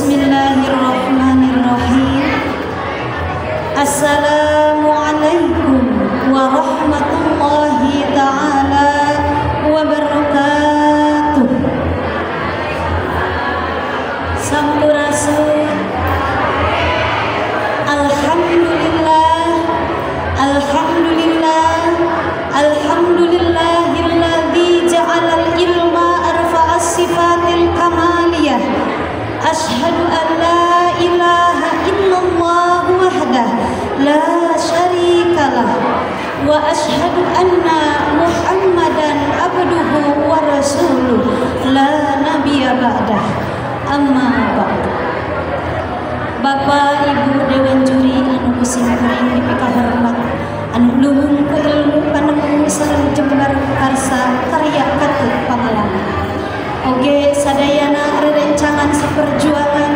Bismillahirrahmanirrahim. Assalamualaikum warahmatullahi ta'ala wabarakatuh. Sampurasun. Alhamdulillah, alhamdulillah, alhamdulillahilladzi ja'alal ilma arfa'as sifatil kamaliyah. Ashhadu an la ilaha illallah wahdah la syarikalah wa ashhadu anna Muhammadan abduhu wa rasuluh la nabiyya ba'dah. Amma ba'du. Bapak Ibu Dewan Juri anu kusim kuring dipikahormat, anu luhung ku ilmu panemu sareng jembar karsa karya katut pangalaman. Oge sadayana rerencangan saperjuangan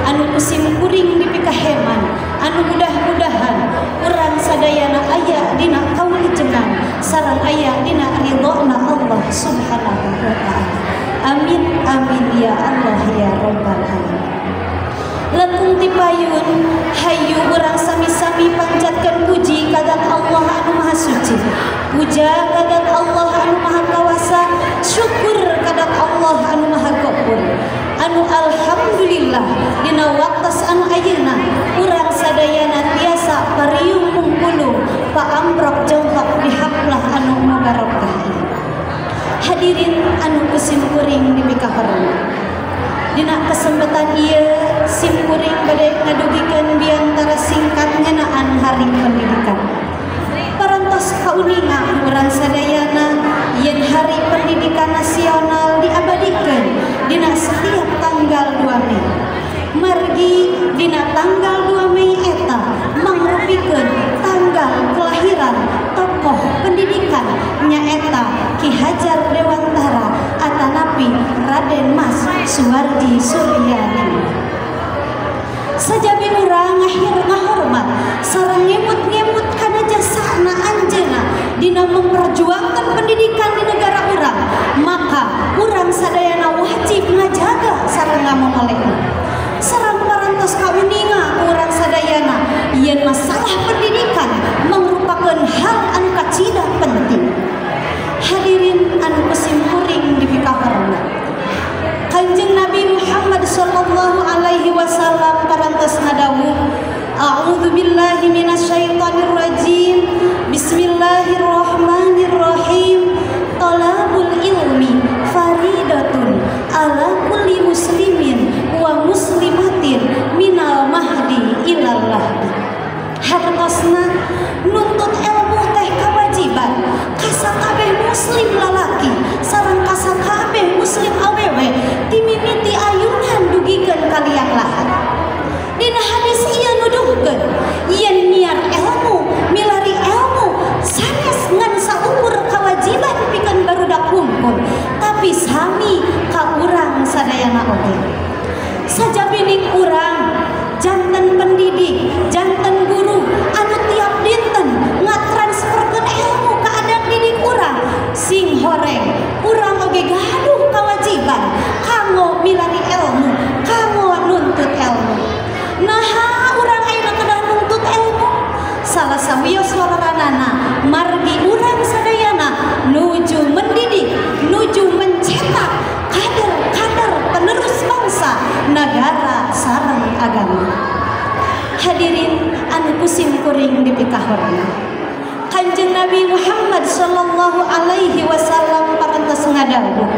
anu kusim kuring dipikaheman, anu mudah-mudahan urang sadayana aya dina kaulijengan sareng aya dina ridhona Allah Subhanahu wa ta'ala. Amin amin ya Allah ya rabbal alamin. Langkung tipayun hayu urang sami-sami panjatkeun puji kadat Allah anu maha suci, puja kadat Allah anu maha kawasa, syukur kadat Allah anu maha ghafur. Anu alhamdulillah dina waktos anu ayeuna urang sadayana tiasa pariung mungkulung paamprok jongkok di haplah anu mubarokah. Hadirin anu kusim kuring dipikahormat, dina kesempatan ieu simkuring bade ngadugikeun biantara singkat ngeunaan hari pendidikan. Parantos kauninga urang sadayana yen hari pendidikan nasional diabadikeun dina setiap tanggal 2 Mei. Margi dina tanggal 2 Mei eta mangrupikeun tanggal kelahiran tokoh pendidikan nyaeta Ki Hajar Dewantara atanapi Raden Mas Suwardi Suryaningrat. Sajabi urang ngahir ngahormat sareng ngemut-ngemut kana jasana anjeunna dina memperjuangkan pendidikan di negara urang, maka urang sadayana wajib ngajaga sareng ngamomolehna. Sareng parantos kauninga urang sadayana yen masalah pendidikan merupakan hal anu kacida penting. Hadirin anu kusim kuring dipikahormat, Kanjeng Nabi Muhammad sallallahu alaihi wasallam parantos ngadawuh, A'udzu billahi minasyaitonir rajim, bismillahirrahmanirrahim, talabul ilmi faridatun ala kulli muslimin wa muslimatin minal mahdi ilal lahdi. Hartosna nuntut ilmu teh kewajiban kasakabeh muslim lalaki sareng kasakabeh muslim awewe timimiti ayunan dugikeun kaliang lahat. Dina hadis ieu nuduhkeun yen nyiar ilmu milari ilmu sanes ngan saukur kewajiban pikeun barudak hungkul, tapi sami ka urang sadayana oge. Sajabining urang janten pendidik, janten guru anu tiap dinten ngatransferkeun ilmu ka anak didik urang, sing horeng urang oge gaduh kewajiban kanggo milari ilmu, kanggo nuntut ilmu. Naha urang ayeuna kedah nuntut ilmu? Salah sawios waleranana margi urang sadayana nuju mendidik, nuju mencetak kader-kader penerus bangsa, negara sareng agama. Hadirin anu kusim kuring dipikahormat, Kanjeng Nabi Muhammad sallallahu alaihi wasallam parantos ngadawuh,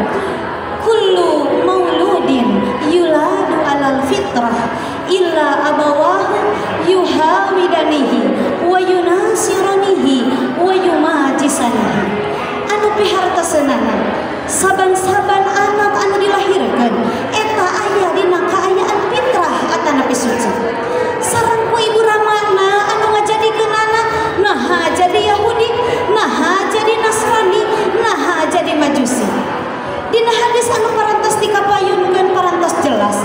kullu mauludin yuladu alal fitrah illa abawahu yuhawidanihi wa yunasiranihi wa yumajisanihi. Anu pihartoseunana saban-saban anak anu dilahirkeun eta aya dina kaayaan fitrah atanapi suci. Sareng ku ibu ramana anu ngajadikeun anak naha jadi Yahudi, naha jadi Nasrani, naha jadi Majusi. Dina hadis anu parantos dikapayunkeun parantos jelas,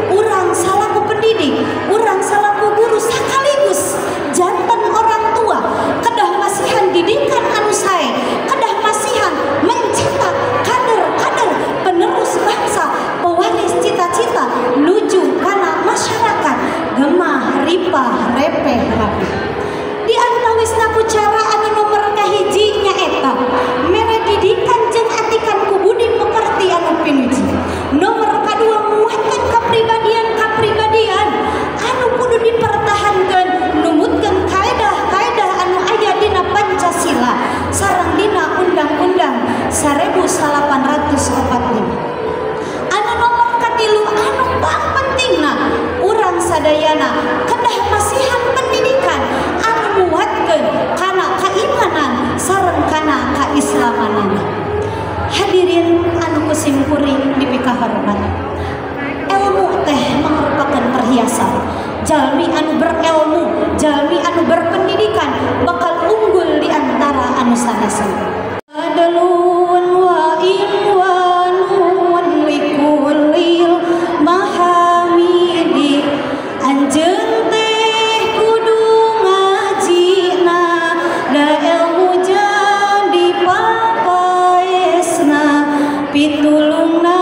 urang salaku pendidik, urang salaku guru sekaligus janten orang tua kedah masihan didikan anu sae, kedah masihan mencetak kader-kader penerus ripah repeh rapi. Di antawisna ku cara anu nomor kahiji nyaeta mere didikan jeung atikan ku budi pekerti anu pinuji. Nomor kadua muatkeun kapribadian-kapribadian anu kudu dipertahankeun numutkeun kaedah-kaedah anu aya dina Pancasila sareng dina Undang-Undang 1845. Anu nomor katilu anu pangpentingna urang sadayana kedah masihan pendidikan anu muatkeun kana keimanan sareng kana keislamanana. Hadirin anu kusim kuring dipikahormat, ilmu teh merupakan perhiasan. Jalmi anu berilmu, jalmi anu berpendidikan bakal unggul di antara anu sanesna. Adalun wa inwanun likulil mahamidi, anjeun teh kudu ngajina da ilmu jadi papaesna, pitulungna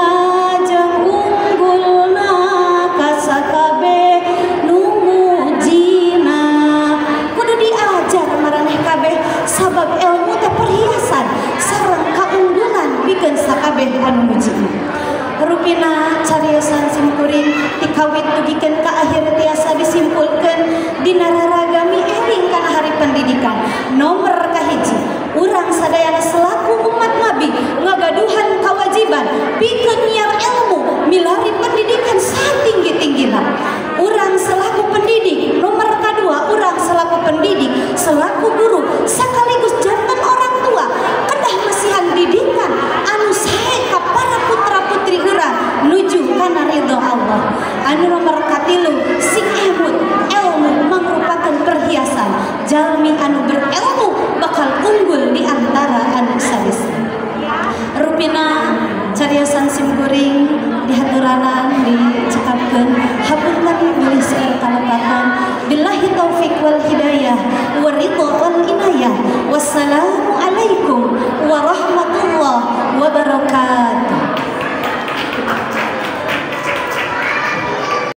jeung unggulna ka sakabeh nu mujina. Kudu diajar maraneh kabeh sabab ilmu teh perhiasan sareng kaunggulan pikeun sakabeh anu mujina. Rupina cariosan simkuring tikawit dugikeun ka akhir tiasa disimpulkeun dina raragami eling kana hari pendidikan. Nomor kahiji, urang sadayana selaku umat nabi ngagaduhan kewajiban pikeun nyiar ilmu milari pendidikan satinggi-tinggina. Urang selaku pendidik, nomor kadua urang selaku pendidik, selaku guru sekaligus jantan orang tua kedah masihan didikan anu sae ka para putra putri urang nuju kana ridho Allah. Anu nomor katilu